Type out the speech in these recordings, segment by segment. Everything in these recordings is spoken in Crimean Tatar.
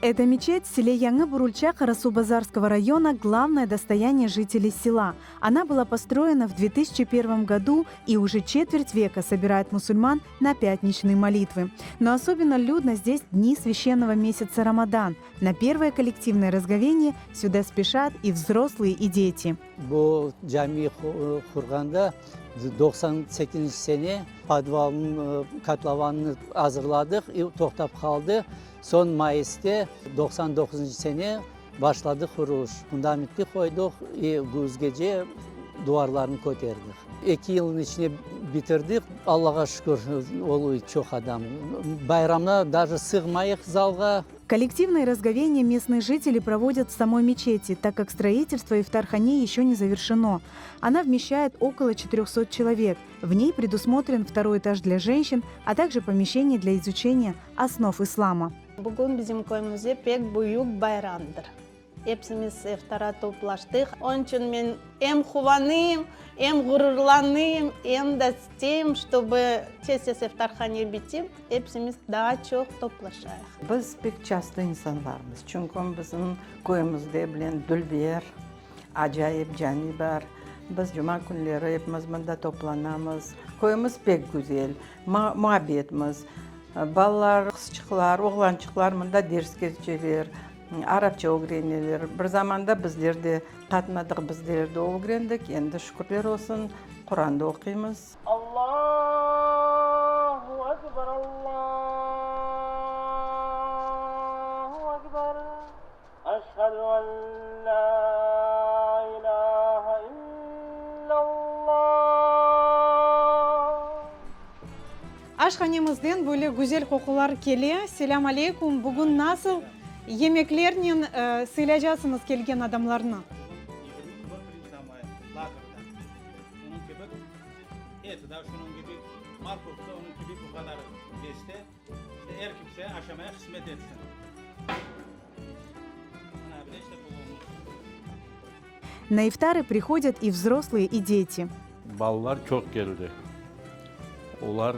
Эта мечеть в селе Яңы-Бурульча Карасубазарского района – главное достояние жителей села. Она была построена в 2001 году и уже четверть века собирает мусульман на пятничные молитвы. Но особенно людно здесь дни священного месяца Рамадан. На первое коллективное разговение сюда спешат и взрослые, и дети. Bu camiy qurğanda 98-nci sene podvalnıñ kotlovannı azırladıq, toqtap qaldı. Soñ mayıste 99-ncı sene başladı qurulış. Fundamentni qoydıq i küzgece duvarlarnı köterdik. Eki yılnıñ içinde bitirdik, Allağa şükür, oluy çoq adam. Bayramda daje sığmayıq zalğa. Коллективное разговение местные жители проводят в самой мечети, так как строительство ифтархане еще не завершено. Она вмещает около 400 человек. В ней предусмотрен второй этаж для женщин, а также помещение для изучения основ ислама. Bugün bizim köyümizde pek büyük bayramdır. Epsimiz iftara toplaştıq. Onıñ içün men em quvanayım, em ğururlanayım, em de isteyim, ştobu tez-tez iftarhane bitip, epsimiz daa çoq toplaşayıq. Biz pek çastlı insanlarmız, çünki bizim köyümizde bilen dülber, acayip cami bar. Biz cuma künleri epimiz mında toplanamız. Köyümiz pek güzel, muabbetmiz. Balalar, qızçıqlar, oğlançıqlar mında ders keçeler, arapça ögreneler. Bir zamanda bizler de qatnadıq, bizler de ögrendik. Endi şükürler olsun, Quran da oquymız. Allahu ekber, Allahu ekber, eşhedü en la ilahe illallah. Aşhanemizden böyle güzel qoqular kele. Selâm aleyküm! Bugün nasıl yemeklernen sıylacasıñız kelgen adamlarnı? На iftarı приходят и взрослые, и дети. Balalar çoq keldi. Olar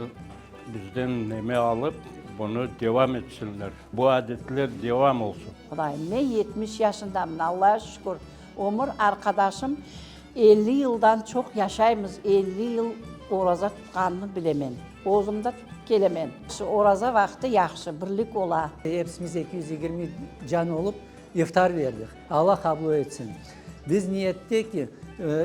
bizden neme alıp, bunı devam etsinler. Bu adetler devam olsun. Qudayım, men 70 yaşındamın, Allağa şükür. Ömür arqadaşım 50 yıldan çoq yaşaymız, 50 yıl oraza tutqanını bilemen. Özüm de tutıp kelemen. Şu oraza vaqtı yahşı, birlik ola. Epsimiz 220 can olıp iftar berdik. Alla qabul etsin. Biz niyette ki,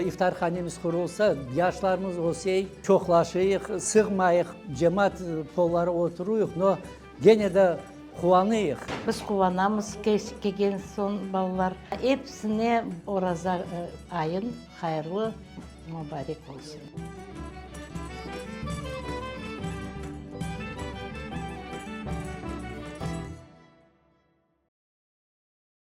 iftarhanemiz qurulsa, yaşlarımız öseyik, çoqlaşıyıq, sığmayıq, cemaat polları oturuyıq, no, gene de quvanıyıq. Biz quvanamız kelgen soñ balalar. Episine oraza ayın hayırlı, mubarek olsun.